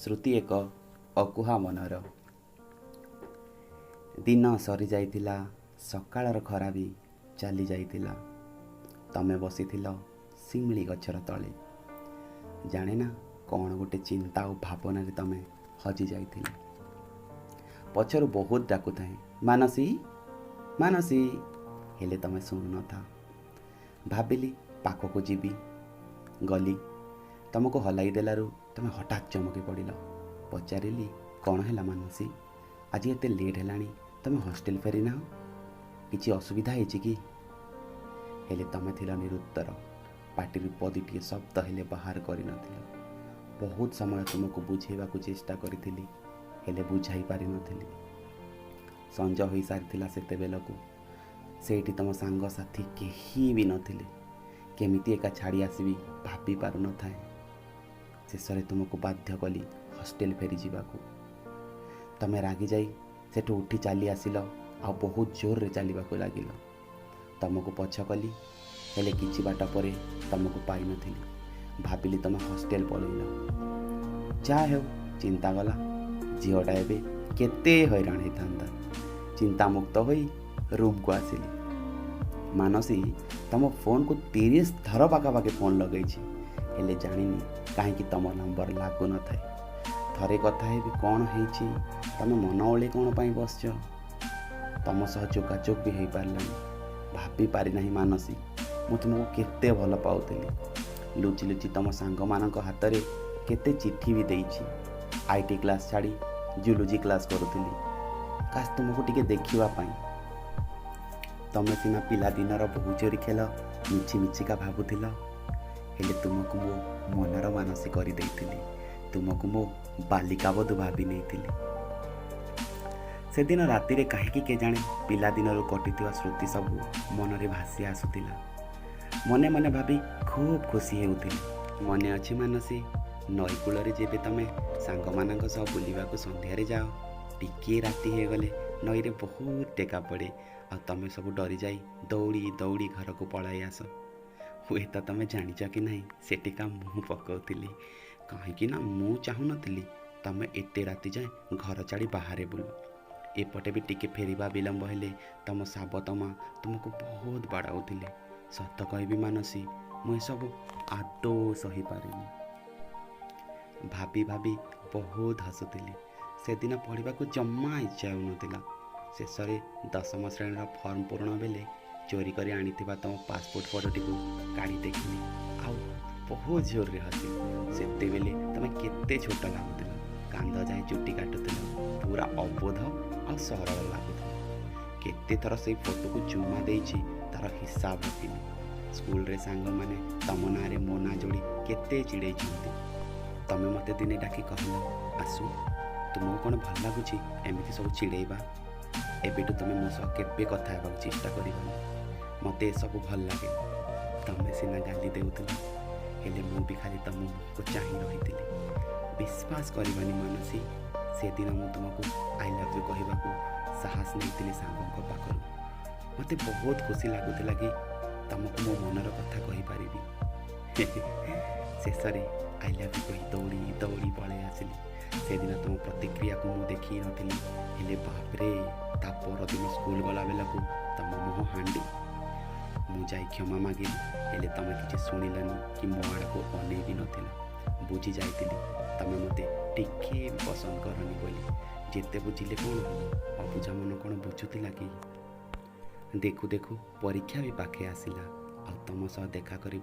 ଶ୍ରୁତି ଏକ ଅକୁହା ମନର। ଦିନ ସରିଯାଇଥିଲା, ସକାଳର ଖରା ବି ଚାଲି ଯାଇଥିଲା। ତମେ ବସିଥିଲ ଶିମିଳି ଗଛର ତଳେ। ଜାଣେ ନା କ'ଣ ଗୋଟେ ଚିନ୍ତା ଆଉ ଭାବନାରେ ତମେ ହଜି ଯାଇଥିଲ। ପଛରୁ ବହୁତ ଡାକୁଥାଏ, "ମାନସୀ, ମାନସୀ!" ହେଲେ ତମେ ଶୁଣୁନଥା। ଭାବିଲି ପାଖକୁ ଯିବି। ଗଲି। ତମକୁ ହଲାଇ ଦେଲାରୁ ତମେ ହଠାତ୍ ଚମକି ପଡ଼ିଲ। ପଚାରିଲି, "କ'ଣ ହେଲା ମାନସୀ? ଆଜି ଏତେ ଲେଟ୍ ହେଲାଣି, ତମେ ହଷ୍ଟେଲ ଫେରିନାହ? କିଛି ଅସୁବିଧା ହେଇଛି କି?" ହେଲେ ତମେ ଥିଲ ନିରୁତ୍ତର। ପାଟିରୁ ପଦୀଟିଏ ଶବ୍ଦ ହେଲେ ବାହାର କରିନଥିଲ। ବହୁତ ସମୟ ତୁମକୁ ବୁଝେଇବାକୁ ଚେଷ୍ଟା କରିଥିଲି, ହେଲେ ବୁଝାଇ ପାରିନଥିଲି। ସଞ୍ଜ ହୋଇସାରିଥିଲା ସେତେବେଳକୁ। ସେଇଠି ତମ ସାଙ୍ଗସାଥି କେହି ବି ନଥିଲେ। କେମିତି ଏକା ଛାଡ଼ି ଆସିବି ଭାବି ପାରୁନଥାଏ। ଶେଷରେ ତୁମକୁ ବାଧ୍ୟ କଲି ହଷ୍ଟେଲ ଫେରିଯିବାକୁ। ତମେ ରାଗିଯାଇ ସେଠୁ ଉଠି ଚାଲି ଆସିଲ ଆଉ ବହୁତ ଜୋରରେ ଚାଲିବାକୁ ଲାଗିଲ। ତମକୁ ପଛ କଲି, ହେଲେ କିଛି ବାଟ ପରେ ତମକୁ ପାଇନଥିଲି। ଭାବିଲି ତମେ ହଷ୍ଟେଲ ପଳେଇଲ। ଯାହା ହେଉ, ଚିନ୍ତା ଗଲା। ଝିଅଟା ଏବେ କେତେ ହଇରାଣ ହେଇଥାନ୍ତା। ଚିନ୍ତାମୁକ୍ତ ହୋଇ ରୁମ୍କୁ ଆସିଲି। ମାନସୀ, ତମ ଫୋନ୍କୁ 30 ଥର ପାଖାପାଖି ଫୋନ୍ ଲଗେଇଛି, ହେଲେ ଜାଣିନି କାହିଁକି ତମ ନମ୍ବର ଲାଗୁନଥାଏ। ଥରେ କଥା ହେବି, କ'ଣ ହେଇଛି, ତମେ ମନ ଓଳେଇ କ'ଣ ପାଇଁ ବସିଛ? ତମ ସହ ଯୋଗାଯୋଗ ବି ହେଇପାରିଲାନି। ଭାବି ପାରିନାହିଁ ମାନସୀ, ମୁଁ ତୁମକୁ କେତେ ଭଲ ପାଉଥିଲି। ଲୁଚି ଲୁଚି ତମ ସାଙ୍ଗମାନଙ୍କ ହାତରେ କେତେ ଚିଠି ବି ଦେଇଛି। IT class ଛାଡ଼ି ଜୁଲୋଜି କ୍ଲାସ୍ କରୁଥିଲି, କାଶ ତୁମକୁ ଟିକେ ଦେଖିବା ପାଇଁ। ତମେ ସିନା ପିଲାଦିନର ବୋହୁ ଚୋରି ଖେଳ ମିଛି ମିଛିକା ଭାବୁଥିଲ, ହେଲେ ତୁମକୁ ମୋ ମନର ମାନସୀ କରିଦେଇଥିଲି। ତୁମକୁ ମୋ ବାଲିକା ବଧୂ ଭାବି ନେଇଥିଲି। ସେଦିନ ରାତିରେ କାହିଁକି କେଜାଣେ ପିଲାଦିନରୁ କଟିଥିବା ସ୍ମୃତି ସବୁ ମନରେ ଭାସି ଆସୁଥିଲା। ମନେ ମନେ ଭାବି ଖୁବ୍ ଖୁସି ହେଉଥିଲି। ମନେ ଅଛି ମାନସୀ, ନଈ କୂଳରେ ଯେବେ ତମେ ସାଙ୍ଗମାନଙ୍କ ସହ ବୁଲିବାକୁ ସନ୍ଧ୍ୟାରେ ଯାଅ, ଟିକିଏ ରାତି ହେଇଗଲେ ନଈରେ ବହୁତ ଟେକା ପଡ଼େ ଆଉ ତମେ ସବୁ ଡରିଯାଇ ଦୌଡ଼ି ଦୌଡ଼ି ଘରକୁ ପଳାଇ ଆସ। ହୁଏତ ତମେ ଜାଣିଛ କି ନାହିଁ, ସେ ଟେକା ମୁଁ ପକାଉଥିଲି। କାହିଁକି ନା ମୁଁ ଚାହୁଁନଥିଲି ତମେ ଏତେ ରାତି ଯାଏଁ ଘର ଛାଡ଼ି ବାହାରେ ବୁଲ। ଏପଟେ ବି ଟିକେ ଫେରିବା ବିଳମ୍ବ ହେଲେ ତମ ସାବତ ମା ତୁମକୁ ବହୁତ ବାଡ଼ାଉଥିଲେ। ସତ କହିବି ମାନସୀ, ମୁଁ ଏସବୁ ଆଦୌ ସହିପାରେନି। ଭାବି ଭାବି ବହୁତ ହସୁଥିଲି। ସେଦିନ ପଢ଼ିବାକୁ ଜମା ଇଚ୍ଛା ହେଉନଥିଲା। ଶେଷରେ 10ମ ଶ୍ରେଣୀର ଫର୍ମ ପୂରଣ ବେଳେ ଚୋରି କରି ଆଣିଥିବା ତମ ପାସପୋର୍ଟ ଫଟୋଟିକୁ କାଢ଼ି ଦେଖିଲି ଆଉ ବହୁତ ଜୋରରେ ହସିଲି। ସେତେବେଳେ ତମେ କେତେ ଛୋଟ ଲାଗୁଥିଲ। କାନ୍ଧ ଯାଏ ଚୁଟି କାଟୁଥିଲ। ପୁରା ଅବୋଧ ଆଉ ସରଳ ଲାଗୁଥିଲ। କେତେ ଥର ସେଇ ଫଟୋକୁ ଚୁମା ଦେଇଛି, ତାର ହିସାବ ରଖିନି। ସ୍କୁଲରେ ସାଙ୍ଗମାନେ ତମ ନାଁରେ ମୋ ନାଁ ଯୋଡ଼ି କେତେ ଚିଡ଼େଇଛନ୍ତି। ତମେ ମୋତେ ଦିନେ ଡାକି କହିଲ, "ଆସୁ, ତୁମକୁ କ'ଣ ଭଲ ଲାଗୁଛି ଏମିତି ସବୁ ଚିଡ଼େଇବା? ଏବେଠୁ ତୁମେ ମୋ ସହ କେବେ କଥା ହେବାକୁ ଚେଷ୍ଟା କରିବନି। ମୋତେ ଏସବୁ ଭଲ ଲାଗେନି।" ତମେ ସିନା ଗାଲି ଦେଉଥିଲ, ହେଲେ ମୁଁ ବି ଖାଲି ତମ ମୁହଁକୁ ଚାହିଁ ରହିଥିଲି। ବିଶ୍ୱାସ କରିବନି ମାନସୀ, ସେଦିନ ମୁଁ ତୁମକୁ I love you କହିବାକୁ ସାହସ ନେଇଥିଲି ସାଙ୍ଗଙ୍କ ପାଖରୁ। ମୋତେ ବହୁତ ଖୁସି ଲାଗୁଥିଲା କି ତମକୁ ମୋ ମନର କଥା କହିପାରିବି। ଶେଷରେ I love you କହି ଦୌଡ଼ି ଦୌଡ଼ି ପଳେଇ ଆସିଲି। ସେଦିନ ତୁମ ପ୍ରତିକ୍ରିୟାକୁ ମୁଁ ଦେଖି ନଥିଲି, ହେଲେ ବାପରେ, ତା ପରଦିନ ସ୍କୁଲ ଗଲା ବେଳକୁ ତମ ମୁହଁ ହାଣ୍ଡି। ମୁଁ ଯାଇ କ୍ଷମା ମାଗିଲି, ହେଲେ ତମେ କିଛି ଶୁଣିଲନି କି ମୋ ଆଡ଼କୁ ଅନେଇ ବି ନଥିଲ। ବୁଝି ଯାଇଥିଲି ତମେ ମୋତେ ଟିକିଏ ବି ପସନ୍ଦ କରନି ବୋଲି। ଯେତେ ବୁଝିଲେ କ'ଣ ହେବ? ଅବୁଝା ମନ କ'ଣ ବୁଝୁଥିଲା କି? ଦେଖୁ ଦେଖୁ ପରୀକ୍ଷା ବି ପାଖେଇ ଆସିଲା ଆଉ ତମ ସହ ଦେଖା କରିବା